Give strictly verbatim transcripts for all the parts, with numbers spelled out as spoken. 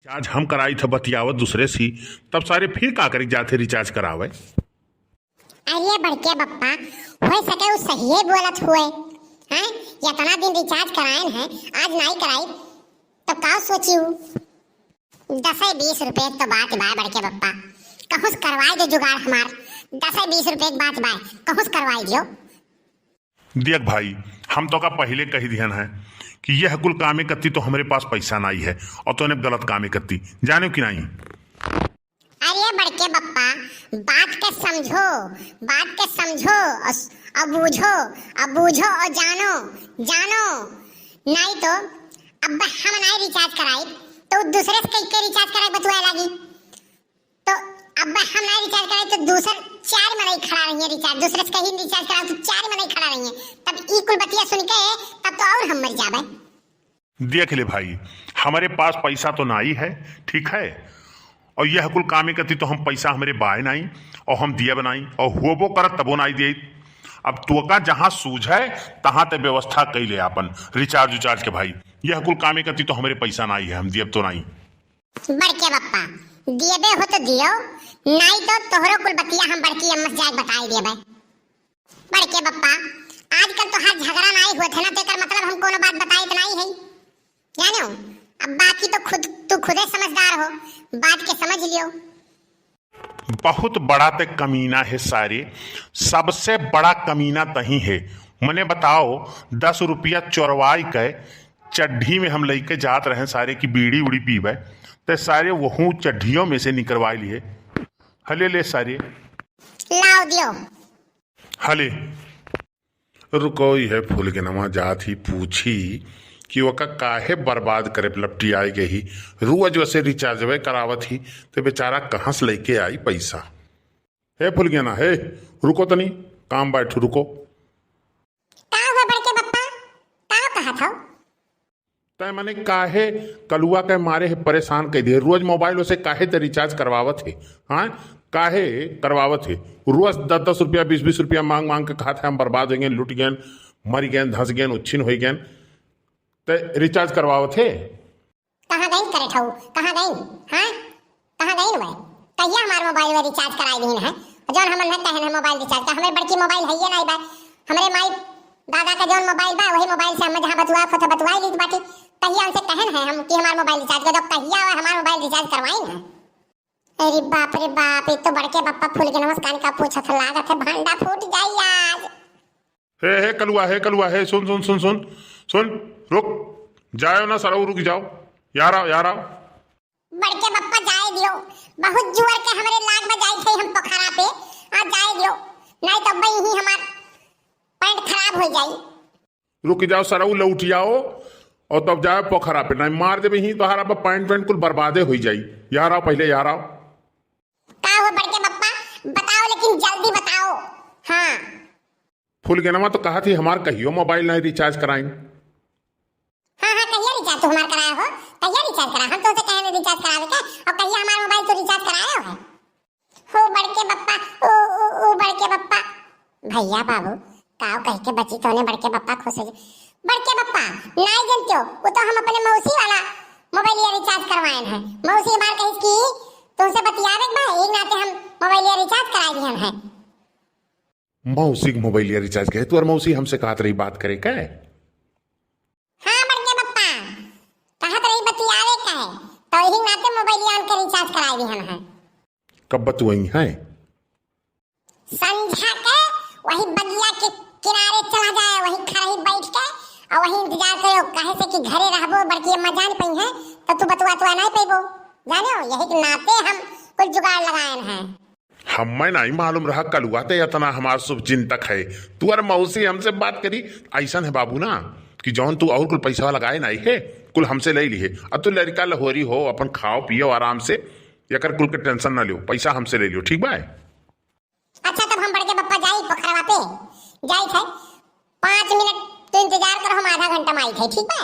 रिचार्ज हम कराई थे बतियावत दूसरे से, तब सारे फिर का करे जाते रिचार्ज करावे। अरे बड़के बप्पा, हो सके उ सहिए बोलत हुए, हैं? इतना दिन रिचार्ज करायन है, आज नाई कराई, तब का सोची हूँ? दसे बीस रुपये के तो बात बा बड़के बप्पा, कहूँ से करवाई दे जुगाड़ हमार, दसे बीस रुपये के बात बा, कहूँ से करवाई दियो। देख भाई, हम तोका पहिले कही दिहन है कि यह कुल कामे कत्ती तो हमरे पास पैसा नाई है और तोने गलत कामे कत्ती, जाने कि नाई? अरे बड़के बप्पा, बात के समझो, बात के समझो और स-, और बूझो, और बूझो और जानो, जानो। नाई तो अब हम नाई रिचार्ज कराई तो दूसरे से कई के रिचार्ज कराई बतुआ लागी। तो अब हम नाई रिचार्ज कराई तो दूसर चार मनई खड़ा रही है रिचार्ज, दूसरे से कहीं रिचार्ज कराओ तो चार मनई खड़ा रही है। तब ई कुल बतिया सुन के तब तो और हम मर जाबे। देख ले भाई, हमरे पास पैसा तो नाई है, ठीक है, और यह कुल कामे कत्ती तो हम पैसा हमरे बाय नाई, और हम दियब नाई, और होबो करत तबो नाई दिए। अब तोका जहाँ सूझे तहाँ ते व्यवस्था कई ले आपन रिचार्ज उचार्ज के भाई, यह कुल कामे कत्ती तो हमरे पैसा नाई है, हम दियब तो नाई। बड़के बप्पा, दियबे हो तो दियो, नाई तो तोहरो कुल बतिया हम बड़की अम्मा से जाके बताई देबे। बड़के बप्पा, आजकल तो हर झगड़ा नाई होत है ना, तेकर मतलब हम कोनो बात बताइत नाई है, जानो? अब बाकी तो खुद, तू खुदे समझदार हो, बात के समझ लियो। बहुत बड़ा ते कमीना है सारे, सबसे बड़ा कमीना तही है। मने बताओ, दस रुपया चोरवाई के चड्ढी में हम लइके जात रहे सारे की बीड़ी उड़ी पीबे, ते सारे वहू चड्ढियों में से निकरवाई लिए। हले ले सारे। लाओ दियो। हले। रुको, यह फुलगेनवा जात ही पूछी कि ओका काहे बर्बाद करे पे लपटी आए गई ही। रोज वैसे रिचार्जवे करावत ही, ते बेचारा कहाँ से लइके आई पैसा? हे फुलगेना, हे, रुको तनी, काम बैठो, रुको। का हुआ बड़के बप्पा? का कहत हो? तय मने काहे कलुआ के मारे है परेशान कर दिए? रोज मोबाइल से काहे ते रिचार्ज करवावत है? हाँ, काहे करवावत है? रोज दस दस रुपया, बीस बीस रुपया मांग मांग के खात है, हम बर्बाद हो गए, लुट गए, मर गए, धंस गए, उच्छिन हो गए, ते रिचार्ज करवावत है। कहाँ गई करे ठऊ? कहाँ गई? हाँ? कहाँ गई न बे? कहिया हमार मोबाइल में रिचार्ज कराई दीन है? जौन हमन न कहन है मोबाइल रिचार्ज का, हमरे बड़की मोबाइल है ये नहीं बा। हमरे माई दादा का जौन मोबाइल बा, वही मोबाइल से हम जहाँ बतुआ खुद बतुआ लीत बाटी। कहिया उनसे कहन है हम कि हमार मोबाइल रिचार्ज कर दो, कहिया वह हमार मोबाइल रिचार्ज करवाई है? अरे बाप रे बाप, ये तो बड़के बप्पा फुलगेनवा से कान का पूछत लागत है, भांडा फूट जाई आज। हे, हे कलुआ, हे कलुआ, हे सुन, सुन, सुन, सुन, सुन, रुक, जाओ ना सरऊ, रुक जाओ, यार आओ, यार आओ। बड़के बप्पा जाए दियो, बहुत जुअर के हमरे लाग में जाई थे हम पोखरा पे, आ जाए दियो, नहीं तो बई ही हमार पैंट खराब हो जाई। रुक जाओ सरऊ, लौट जाओ और तब जाओ पोखरा पे, नहीं मार देबे ही तोहार अब पैंट वैंट कुल बर्बादे हो जाई। यार आओ पहले, यार आओ। का हो बड़के बप्पा, बताओ लेकिन जल्दी बताओ। हाँ। फुलगेनवा तो कहा थी हमार कहियो मोबाइल नहीं रिचार्ज कराइन। हाँ, हाँ, कहिया रिचार्ज तू हमार कराया हो? कहिया रिचार्ज करा? हम तुमसे कहे नहीं रिचार्ज करावे के, और कहिया हमार मोबाइल तू रिचार्ज कराया हो? हो बड़के बप्पा, ओ, ओ, ओ बड़के बप्पा। भैया बाबू, काव कह के बची तोने बड़के बप्पा खुश हो जाए। बड़के बप्पा, नाई जनत्यो, वो तो हम अपने मौसी वाला मोबाइलिया रिचार्ज करवाएन है। मौसी हमार कहिस कि तुमसे बतियावे के बा, एक नाते हम मोबाइलिया रिचार्ज कराए दिहन है। मौसी के मोबाइलिया रिचार्ज कहे, तोर मौसी हमसे कहत रही बात करे के? हाँ बड़के बप्पा, कहत रही बतियावे के है, तो यही नाते मोबाइलिया के रिचार्ज कराए दिहन है। कब बतुआई है? संझा के वही बगिया के किनारे चला जाए, वही खरही बैठ के और वही इंतजार करो, काहे से कि घरे रहबो, बड़की अम्मा जान पई है, तो तू बतुआ तुआ नहीं पैबो, जाने हो, यही के नाते हम कुछ जुगाड़ लगाएन है। हमें नहीं मालूम रहा कलुआ ते इतना हमार शुभ चिंतक है, तू और मौसी हमसे बात करी, ऐसा है बाबू ना कि जौन तू और कुल पैसा लगाए नहीं है, कुल हमसे ले ली है, अब तू लड़का लहोरी हो, अपन खाओ पियो आराम से, यकर कुल के टेंशन ना लियो, पैसा हमसे ले लियो, ठीक बा? अच्छा, तब हम बड़के बप्पा जाई पोखरवा पे, जाई थे। पाँच मिनट तो इंतजार करो, हम आधा घंटा में आई थे, ठीक बा?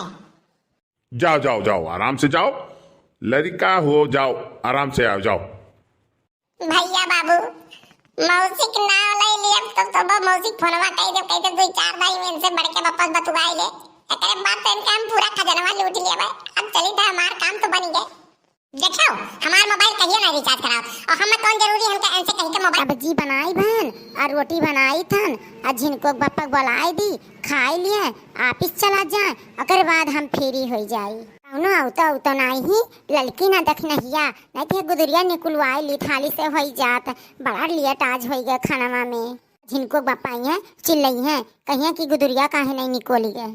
जाओ, जाओ, जाओ, आराम से जाओ, लड़का हो, जाओ, आराम से आओ, जाओ। भैया बाबू, मौसी के नाव ले लिया, तो, तो वो मौसी के फोनवा कह दे, कह दे, दो चार भाई में इनसे बड़के बप्पा से बतुआई ले। एकरे बाद तो इनका हम पूरा खजनवा लूट लिया भाई। अब चली था, हमार काम तो बन गए। देखो, हमार मोबाइल कहियो ना रिचार्ज कराओ, और हम कौन जरूरी हमके इनसे कहीं के मोबाइल। सब्जी बनाई बहन, और रोटी बनाई थन, और झिनको के बप्पा के बोलाई दी, खाई लिए, ऑफिस चला जाए, ओकरे बाद हम फ्री हो जाई। कौनो आवतो आवतो नाही ही, ललकी ना दखनहिया, नहीं तो गुदुरिया निकुलवाई ली थाली से होई जात, बड़ा लेट आज होई गए खानवा में। झिनको के बप्पा आई हैं, चिल्लई हैं, कहिए कि गुदुरिया काहे नहीं निकोली गए।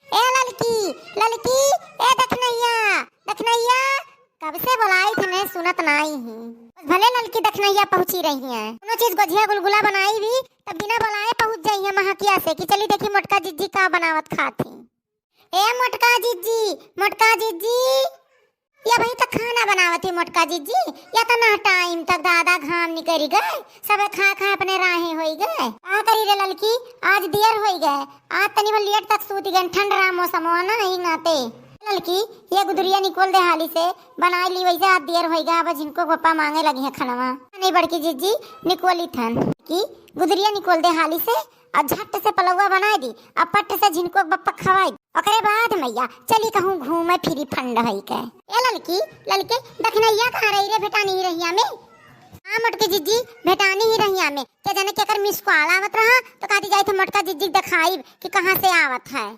ए ललकी, ललकी, ए दखनहिया, दखनहिया, कब से बोलाई थने सुनत नाई ही। बस भले ललकी दखनहिया पहुँची रही हैं, कोनो चीज गोझिया गुलगुला बनाई भी तब बिना बोलाए पहुँच जाई हैं महकिया से कि चली देखी मोटका जिज्जी का बनावत खात ही। ए मोटका जिज्जी, मोटका जिज्जी, या भाई तक खाना बनावत ही मोटका जिज्जी, या तो ना टाइम तक दादा घाम निकल गए, सब खा खा अपने राहे होई गए। का करी रे ललकी, आज देर होई गए, आज तनी भर लेट तक सूत गए, ठंड रहा मौसम हो ना ही नाते। ललकी, ये गुदुरिया निकोल दे हाली से, बनाई ली वैसे आज देर होई गए, अब झिनको बप्पा मांगे लगी है खानवा। नहीं बड़की जिज्जी, निकोली थन कि गुदुरिया निकोल दे हाली से, और झट से पलौवा बनाई दी, और पट से झिनको बप्पा खवाई दी। ओकरे बाद मैया चली कहूँ घूमे फिरी फंड होई के। ए ललकी, ललके दखनहिया कहाँ रही रे, भेटानी ही रहिया में। हाँ मोटकी जिज्जी, भेटानी ही रहिया में, के जाने केकर मिस कॉल आवत रहा, तो कहती जाई थे मोटका जिज्जी के देखाई कि कहाँ से आवत है।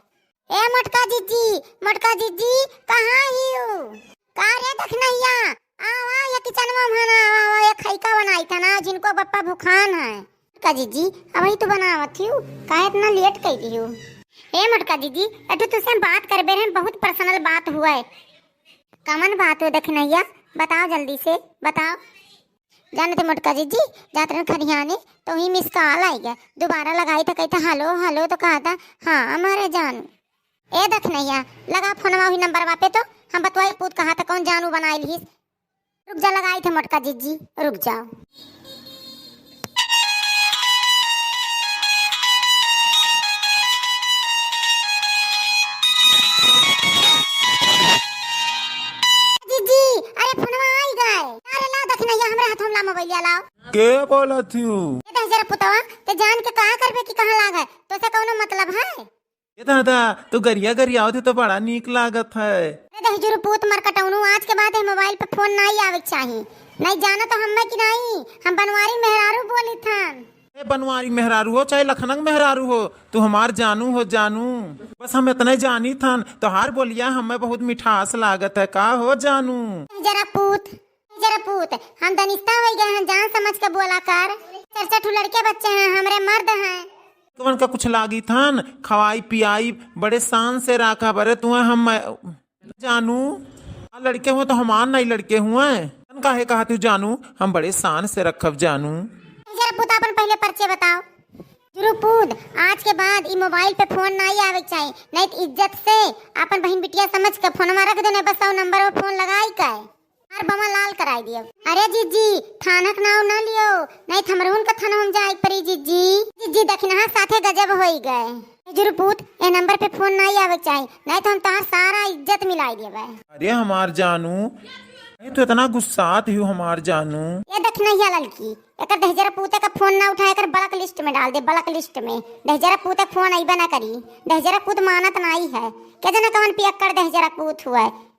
ए मोटका जिज्जी, मोटका जिज्जी, कहाँ ही हो? का रे दखनहिया, आवा, ये किचनवा में ना, आवा, आवा, ये खइका बनाई था ना, झिनको बप्पा भुखान है। मोटका जिज्जी, अबही तो बनावत हियो, काहे इतना लेट कइली हो? ए मोटका जिज्जी, एठो तुसे बात करबे रहे, बहुत पर्सनल बात हुआ है। कमन बात हो दखनहिया, बताओ जल्दी से, बताओ। जानत है मोटका जिज्जी, जात रहे खरियाने, तो ही मिस कॉल आई गया, दोबारा लगाई था, कहता हेलो हेलो, तो कहा था हाँ हमारे जान। ए दखनहिया, लगा फोनवा वही नंबरवा पे, तो हम बतवाई पूत कहा था कौन जानू बनाई लिहिस। रुक जा, लगाई थे मोटका जिज्जी, रुक जाओ। जिज्जी, अरे फोनवा आई गए। अरे लाओ दखनहिया, हमरे हाथों में ला मोबाइलिया लाओ। के बोलत हियो? ए दहिजरा पुतवा, ते जान के का करबे कि कहाँ लागे? तोसे कौनो मतलब है? ए दादा, तू गरिया गरियावत है तो बड़ा नीक लागत है। अरे दहिजुर पूत मर कटौनू, आज के बाद ए मोबाइल पे फोन नाई आवे के चाही। नाई जानो तो हम्मे कि नाई, हम बनवारी मेहरारू बोली थन। ए बनवारी मेहरारू हो चाहे लखनऊ मेहरारू हो, तू हमार जानू हो जानू। बस हम इतने जानी थन, तोहार बोलिया हमें बहुत मिठास लागत है। का हो जानू? दहिजरा पूत, दहिजरा पूत, हम दनिस्ता हो गए हैं, जान समझ के बोला कर। चार चार ठो लड़के बच्चे हैं, हमरे मर्द हैं। तुमन का कुछ लागी थन, खवाई पियाई, बड़े शान से राखा बरे तुहे हम जानू। आ लड़के हुए तो हमार नहीं लड़के हुए, तन काहे कहा तू जानू, हम बड़े शान से रखब जानू। दहिजरा पूत, अपन पहले परिचय बताओ। जुरू पूत, आज के बाद ई मोबाइल पे फोन नाई आवे के चाही, नहीं तो इज्जत से अपन बहिन बिटिया समझ के फोनवा रख देने, बस सौ नंबर पे फोन लगाई के हमार बमा लाल कराई दियो। अरे जिज्जी, थाना के नाव ना लियो, नहीं तो हमरहुन का थाना हम जाए के परी जिज्जी। जिज्जी दखिनहा साथे गजब होई गए। जुरू पूत, ए नंबर पे फोन नाई आवे के चाही, नहीं तो हम तोहार सारा इज्जत मिलाई देबे। अरे हमार जानू, अरे तू इतना गुस्सात हियो हमार जानू। ए दखिनहिया ललकी, एकर दहिजरा पूते का फोन ना उठाए, एकर ब्लैक लिस्ट में डाल दे, ब्लैक लिस्ट में। दहिजरा पूते फोन अइबे ना करी, दहिजरा पूत मानत नाई है। के जाने कवन पियक्कड़ दहिजरा पूत हुआ है।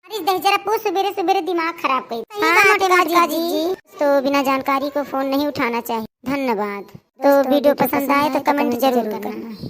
अरे दहिजरा पूत सुबेरे सुबेरे दिमाग खराब कई। सही हाँ, बात है मोटका जिज्जी। तो बिना जानकारी को फोन नहीं उठाना चाहिए। धन्यवाद। तो दोस्तों, वीडियो पसंद आए तो कमेंट जरूर करना।